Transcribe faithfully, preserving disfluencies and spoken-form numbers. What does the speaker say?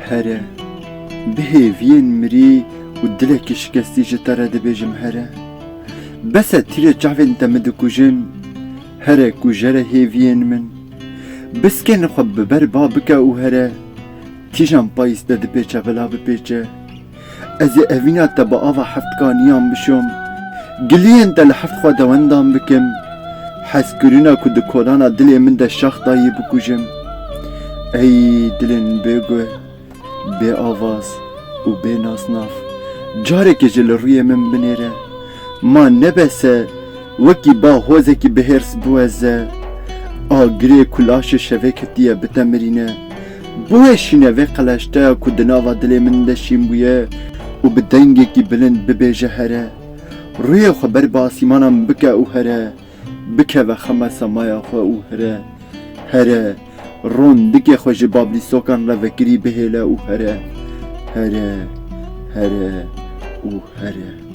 Here, bi hêviyên mirî û dilekî şikestî ji te re dibêjim here. Bes e tîrê çavên te min dikujin, here kujere hêviyên min. Biskên xwe bi ber ba bike û here, kîjan payîz te dipêçe bila bipêçe. Ez ê evîna te bi ava heftkaniyan bişom. Giliyên te li heft xwe de wendan bikim. Hezkirina ku di kolana dilê min de şax dayî bikujim. Ey dilên bêguh, bêavaz û bênasnav. Carekê jî li rûyê min binêre. Ma ne bes e, wekî ba hozekî bi hêrs biweze. Agirê ku laşê şevê ketiye bi te mirîne. Biweşîne vê qeleşteya ku di nava dilê min de şîn bûye û bi dengekî bilind bibêje here. Rûyê xwe ber bi asîmanan bike û here. Bikeve xema semaya xwe û here. Here. Rondikê xwe ji bablîsokan re vekirî bihêle û here. Here. Here. Û here.